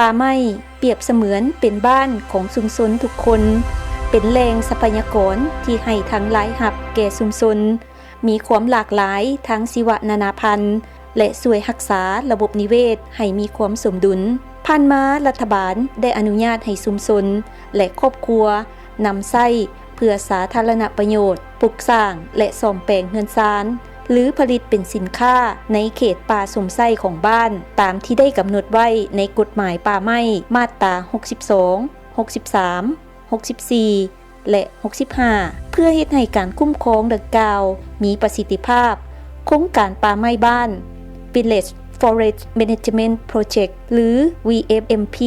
ປ່າໄມ້ປຽບສະເໝືອນເປັນບ້ານຂອງຊຸມຊົນທຸກຄົນ, ເປັນແຫຼ່ງຊັບພະຍາກອນທີ່ໃຫ້ທັງລາຍຮັບແກ່ຊຸມຊົນ, ມີຄວາມຫຼາກຫຼາຍທາງຊີວະນານາພັນ ແລະ ຊ່ວຍຮັກສາລະບົບນິເວດໃຫ້ມີຄວາມສົມດຸນ. ຜ່ານມາ, ລັດຖະບານໄດ້ອະນຸຍາດໃຫ້ຊຸມຊົນ ແລະ ຄອບຄົວນຳໃຊ້ເພື່ອສາທາລະນະປະໂຫຍດ, ປຸກສ້າງ ແລະ ສ້ອມແປງເຮືອນຊານ ຫຼື ຜະລິດເປັນສິນຄ້າໃນເຂດປ່າຊົມໃຊ້ຂອງບ້ານ, ຕາມທີ່ໄດ້ກຳນົດໄວ້ໃນກົດໝາຍປ່າໄມ້ ມາດຕາ ຫົກສິບສອງ, ຫົກສິບສາມ, ຫົກສິບສີ່ ແລະ ຫົກສິບຫ້າ ເພື່ອເຮັດໃຫ້ການຄຸ້ມຄອງດັ່ງກ່າວມີປະສິດທິພາບ, ໂຄງການປ່າໄມ້ບ້ານ Village Forest Management Project ຫຼື VFMP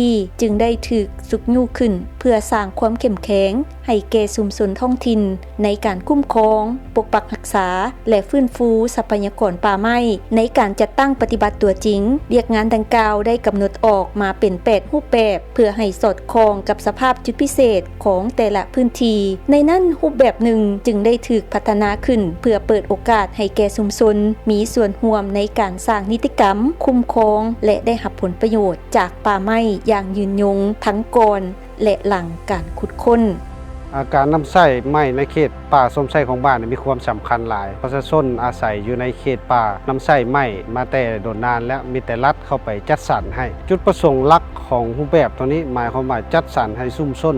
ຈຶ່ງໄດ້ຖືກຊຸກຍູ້ຂຶ້ນ ເພື່ອສ້າງຄວາມເຂັ້ມແຂງໃຫ້ແກ່ຊຸມຊົນທ້ອງຖິ່ນໃນການຄຸ້ມຄອງ, ປົກປັກຮັກສາ ແລະ ຟື້ນຟູຊັບພະຍາກອນປ່າໄມ້. ໃນການຈັດຕັ້ງປະຕິບັດຕົວຈິງ, ວຽກງານດັ່ງກ່າວໄດ້ກຳນົດອອກມາເປັນແປດຮູບແບບ ເພື່ອໃຫ້ສອດຄ່ອງກັບສະພາບຈຸດພິເສດຂອງແຕ່ລະພື້ນທີ່. ໃນນັ້ນ, ຮູບແບບໜຶ່ງຈຶ່ງໄດ້ຖືກພັດທະນາຂຶ້ນ ເພື່ອເປີດໂອກາດໃຫ້ແກ່ຊຸມຊົນມີສ່ວນຮ່ວມໃນການສ້າງນິຕິກຳ, ຄຸ້ມຄອງ ແລະ ໄດ້ຮັບຜົນປະໂຫຍດຈາກປ່າໄມ້ຢ່າງຍືນຍົງ ທັງກ່ອນ ແລະ ຫຼັງການຂຸດຄົ້ນ. ອາ ການນຳໃຊ້ໄມ້ໃນເຂດປ່າຊົມໃຊ້ຂອງບ້ານນີ້ມີຄວາມສຳຄັນຫຼາຍ. ປະຊາຊົນອາໄສຢູ່ໃນເຂດປ່ານຳໃຊ້ໄມ້ມາແຕ່ດົນນານແລ້ວ, ມີແຕ່ລັດເຂົ້າໄປຈັດສັນໃຫ້. ຈຸດປະສົງຫຼັກຂອງຮູບແບບຕົວນີ້ ໝາຍຄວາມວ່າຈັດສັນໃຫ້ຊຸມຊົນ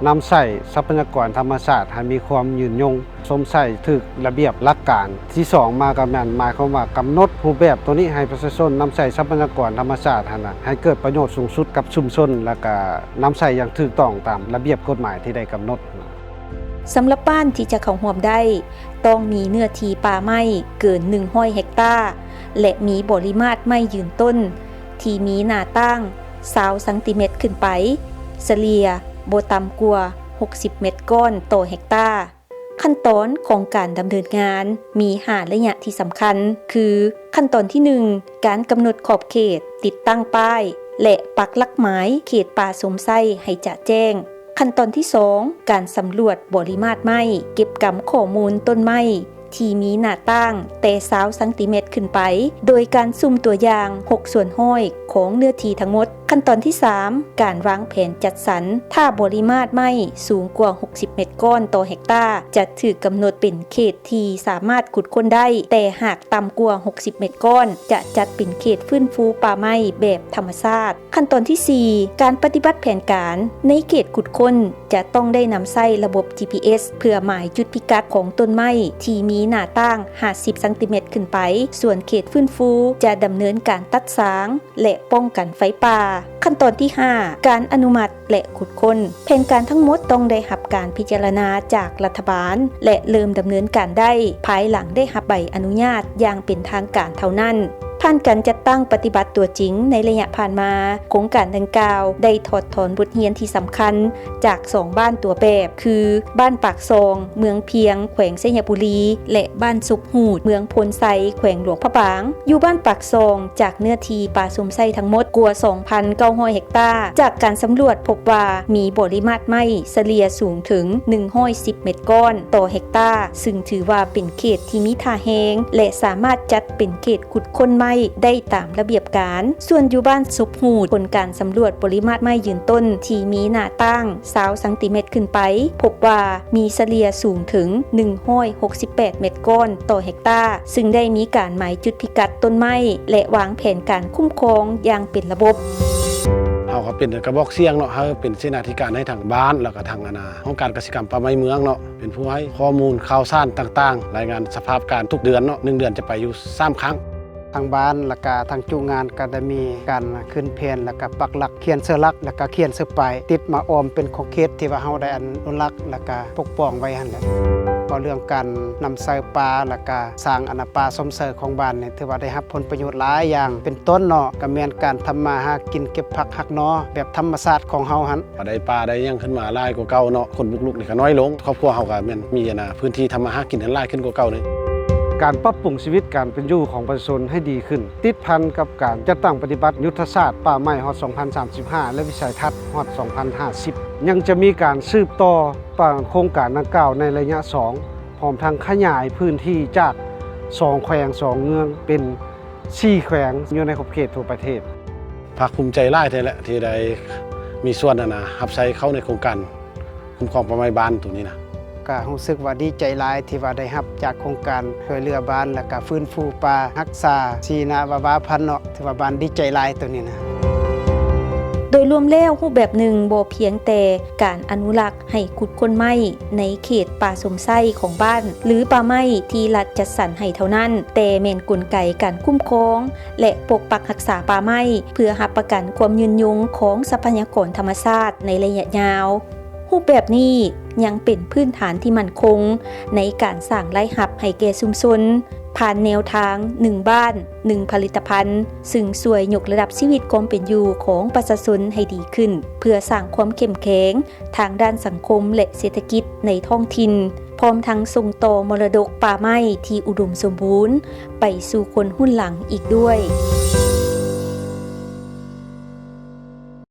ນຳໃຊ້ຊັບພະຍາກອນທຳມະຊາດໃຫ້ມີຄວາມຍືນຍົງ, ຊົມໃຊ້ຖືກລະບຽບຫຼັກການ. ທີສອງມາກໍແມ່ນໝາຍຄວາມວ່າກຳນົດຮູບແບບຕົວນີ້ໃຫ້ປະຊາຊົນນຳໃຊ້ຊັບພະຍາກອນທຳມະຊາດຫັ້ນນະ ໃຫ້ເກີດປະໂຫຍດສູງສຸດກັບຊຸມຊົນ ແລ້ວກະນຳໃຊ້ຢ່າງຖືກຕ້ອງຕາມລະບຽບກົດໝາຍທີ່ໄດ້ກຳນົດ. ສຳລັບບ້ານທີ່ຈະເຂົ້າຮ່ວມໄດ້ ຕ້ອງມີເນື້ອທີ່ປ່າໄມ້ເກີນໜຶ່ງຮ້ອຍເຮັກຕາ ແລະ ມີບໍລິມາດໄມ້ຢືນຕົ້ນທີ່ມີໜ້າຕ່າງຊາວຊັງຕີແມັດຂຶ້ນໄປ, ສະເລ່ຍບໍ່ຕ່ຳກວ່າຫົກສິບແມັດກ້ອນຕໍ່ເຮັກຕາ. ຂັ້ນຕອນຂອງການດຳເນີນງານມີຫ້າໄລຍະທີ່ສຳຄັນ ຄື ຂັ້ນຕອນທີໜຶ່ງ ການກຳນົດຂອບເຂດ, ຕິດຕັ້ງປ້າຍ ແລະ ປັກຫຼັກໝາຍເຂດປ່າຊົມໃຊ້ໃຫ້ຈະແຈ້ງ. ຂັ້ນຕອນທີສອງ ການສຳຫຼວດບໍລິມາດໄມ້, ເກັບກຳຂໍ້ມູນຕົ້ນໄມ້ທີ່ມີໜ້າຕ່າງແຕ່ຊາວຊັງຕີແມັດຂຶ້ນໄປ, ໂດຍການສຸ່ມຕົວຢ່າງຫົກສ່ວນຮ້ອຍຂອງເນື້ອທີ່ທັງໝົດ. ຂັ້ນຕອນທີສາມ ການວາງແຜນຈັດສັນ. ຖ້າບໍລິມາດໄມ້ສູງກວ່າຫົກສິບແມັດກ້ອນຕໍ່ເຮັກຕາ, ຈະຖືກກຳນົດເປັນເຂດທີ່ສາມາດຂຸດຄົ້ນໄດ້, ແຕ່ຫາກຕ່ຳກວ່າຫົກສິບແມັດກ້ອນ, ຈະຈັດເປັນເຂດຟື້ນຟູປ່າໄມ້ແບບທຳມະຊາດ. ຂັ້ນຕອນທີສີ່ ການປະຕິບັດແຜນການ. ໃນເຂດຂຸດຄົ້ນ ຈະຕ້ອງໄດ້ນຳໃຊ້ລະບົບ ຈີພີເອສ ເພື່ອໝາຍຈຸດພິກັດຂອງຕົ້ນໄມ້ທີ່ມີໜ້າຕ່າງຫ້າສິບຊັງຕີແມັດຂຶ້ນໄປ, ສ່ວນເຂດຟື້ນຟູຈະດຳເນີນການຕັດສາງ ແລະ ປ້ອງກັນໄຟປ່າ. ຂັ້ນຕອນທີຫ້າ ການອະນຸມັດ ແລະ ຂຸດຄົ້ນ. ແຜນການທັງໝົດຕ້ອງໄດ້ຮັບການພິຈາລະນາຈາກລັດຖະບານ ແລະ ເລີ່ມດຳເນີນການໄດ້ພາຍຫຼັງໄດ້ຮັບໃບອະນຸຍາດຢ່າງເປັນທາງການເທົ່ານັ້ນ. ຜ່ານການຈັດຕັ້ງປະຕິບັດຕົວຈິງໃນໄລຍະຜ່ານມາ, ໂຄງການດັ່ງກ່າວໄດ້ຖອດຖອນບົດຮຽນທີ່ສຳຄັນຈາກສອງບ້ານຕົວແບບ ຄື ບ້ານປາກຊ່ອງ ເມືອງພຽງ ແຂວງໄຊຍະບູລີ ແລະ ບ້ານສົບຫູດ ເມືອງໂພນໄຊ ແຂວງຫຼວງພະບາງ. ຢູ່ບ້ານປາກຊ່ອງ ຈາກເນື້ອທີ່ປ່າຊົມໃຊ້ທັງໝົດກວ່າສອງພັນເກົ້າຮ້ອຍເຮັກຕາ, ຈາກການສຳຫຼວດພົບວ່າມີບໍລິມາດໄມ້ສະເລ່ຍສູງເຖິງໜຶ່ງຮ້ອຍສິບແມັດກ້ອນຕໍ່ເຮັກຕາ, ຊຶ່ງຖືວ່າເປັນເຂດທີ່ມີທ່າແຮງ ແລະ ສາມາດຈັດເປັນເຂດຂຸດຄົ້ນໄມ້ໄດ້ຕາມລະບຽບການ. ສ່ວນຢູ່ບ້ານສົບຫູດ, ຜົນການສຳຫຼວດບໍລິມາດໄມ້ຢືນຕົ້ນທີ່ມີໜ້າຕ່າງຊາວຊັງຕີແມັດຂຶ້ນໄປ, ພົບວ່າມີສະເລ່ຍສູງເຖິງໜຶ່ງຮ້ອຍຫົກສິບແປດແມັດກ້ອນຕໍ່ເຮັກຕາ, ຊຶ່ງໄດ້ມີການໝາຍຈຸດພິກັດຕົ້ນໄມ້ ແລະ ວາງແຜນການຄຸ້ມຄອງຢ່າງເປັນລະບົບ. ເຮົາກໍເປັນກະບອກສຽງເນາະ, ເຮົາເປັນເສນາທິການໃຫ້ທາງບ້ານ ແລ້ວກໍທາງອັນນ່າ ຫ້ອງການກະສິກຳປ່າໄມ້ເມືອງເນາະ, ເປັນຜູ້ໃຫ້ຂໍ້ມູນຂ່າວສານຕ່າງໆ, ລາຍງານສະພາບການທຸກເດືອນເນາະ, ໜຶ່ງເດືອນຈະໄປຢູ່ສາມຄັ້ງ. ທາງບ້ານ ແລ້ວກະທາງຈຸງານກໍໄດ້ມີການຂຶ້ນແຜນ ແລ້ວກະປັກຫຼັກ, ຂຽນເຊື່ອຫຼັກ ແລ້ວກະຂຽນເຊື່ອປ້າຍ ຕິດມາອ້ອມເປັນຂອບເຂດທີ່ວ່າເຮົາໄດ້ອະນຸລັກ ແລ້ວກະປົກປ້ອງໄວ້ຫັ້ນແຫຼະ. ເວົ້າເລື່ອງການນຳໃຊ້ປ່າ ແລ້ວກະສ້າງອັນນາປ່າຊົມໃຊ້ຂອງບ້ານນີ້ ຖືວ່າໄດ້ຮັບຜົນປະໂຫຍດຫຼາຍຢ່າງ ເປັນຕົ້ນເນາະ ກໍແມ່ນການທຳມາຫາກິນ ເກັບຜັກຫັກໜໍ່ແບບທຳມະຊາດຂອງເຮົາຫັ້ນ. ກໍໄດ້ປ່າໄດ້ຫຍັງຂຶ້ນມາຫຼາຍກວ່າເກົ່າເນາະ, ຄົນບຸກລຸກນີ້ກໍນ້ອຍລົງ, ຄອບຄົວເຮົາກໍແມ່ນມີອັນນາພື້ນທີ່ທຳມາຫາກິນຫັ້ນຫຼາຍຂຶ້ນກວ່າເກົ່ານີ້. ການປັບປຸງຊີວິດການເປັນຢູ່ຂອງປະຊາຊົນໃຫ້ດີຂຶ້ນ ຕິດພັນກັບການຈັດຕັ້ງປະຕິບັດຍຸດທະສາດປ່າໄມ້ຮອດສອງພັນສາມສິບຫ້າ ແລະ ວິໄສທັດຮອດສອງພັນຫ້າສິບ ຍັງຈະມີການສືບຕໍ່ ປະ ໂຄງການດັ່ງກ່າວໃນໄລຍະສອງ ພ້ອມທັງຂະຫຍາຍພື້ນທີ່ຈາກສອງແຂວງສອງເມືອງເປັນສີ່ແຂວງຢູ່ໃນຂອບເຂດທົ່ວປະເທດ. ພາກພູມໃຈຫຼາຍແທ້ແຫຼະ ທີ່ໄດ້ມີສ່ວນອັນນະ ຮັບໃຊ້ເຂົ້າໃນໂຄງການຄຸ້ມຄອງປ່າໄມ້ບ້ານໂຕນີ້ນະ. ກໍຮູ້ສຶກວ່າດີໃຈຫຼາຍ ທີ່ວ່າໄດ້ຮັບຈາກໂຄງການຊ່ວຍເຫຼືອບ້ານ ແລ້ວກໍຟື້ນຟູປ່າ ຮັກສາສີນະວາວາພັນເນາະ ຖືວ່າບ້ານດີໃຈຫຼາຍໂຕນີ້ນະ. ໂດຍລວມແລ້ວ ຮູບແບບໜຶ່ງບໍ່ພຽງແຕ່ການອະນຸລັກໃຫ້ຂຸດຄົ້ນໄມ້ໃນເຂດປ່າຊົມໃຊ້ຂອງບ້ານ ຫຼື ປ່າໄມ້ທີ່ລັດຈັດສັນໃຫ້ເທົ່ານັ້ນ, ແຕ່ແມ່ນກົນໄກການຄຸ້ມຄອງ ແລະ ປົກປັກຮັກສາປ່າໄມ້ ເພື່ອຮັບປະກັນຄວາມຍືນຍົງຂອງຊັບພະຍາກອນທຳມະຊາດໃນໄລຍະຍາວ. ຮູບແບບນີ້ຍັງເປັນພື້ນຖານທີ່ໝັ້ນຄົງໃນການສ້າງລາຍຮັບໃຫ້ແກ່ຊຸມຊົນ ຜ່ານແນວທາງໜຶ່ງບ້ານ ໜຶ່ງຜະລິດຕະພັນ ຊຶ່ງຊ່ວຍຍົກລະດັບຊີວິດຄວາມເປັນຢູ່ຂອງປະຊາຊົນໃຫ້ດີຂຶ້ນ ເພື່ອສ້າງຄວາມເຂັ້ມແຂງທາງດ້ານສັງຄົມ ແລະ ເສດຖະກິດໃນທ້ອງຖິ່ນ, ພ້ອມທັງສົ່ງຕໍ່ມໍລະດົກປ່າໄມ້ທີ່ອຸດົມສົມບູນໄປສູ່ຄົນຮຸ່ນຫຼັງອີກດ້ວຍ.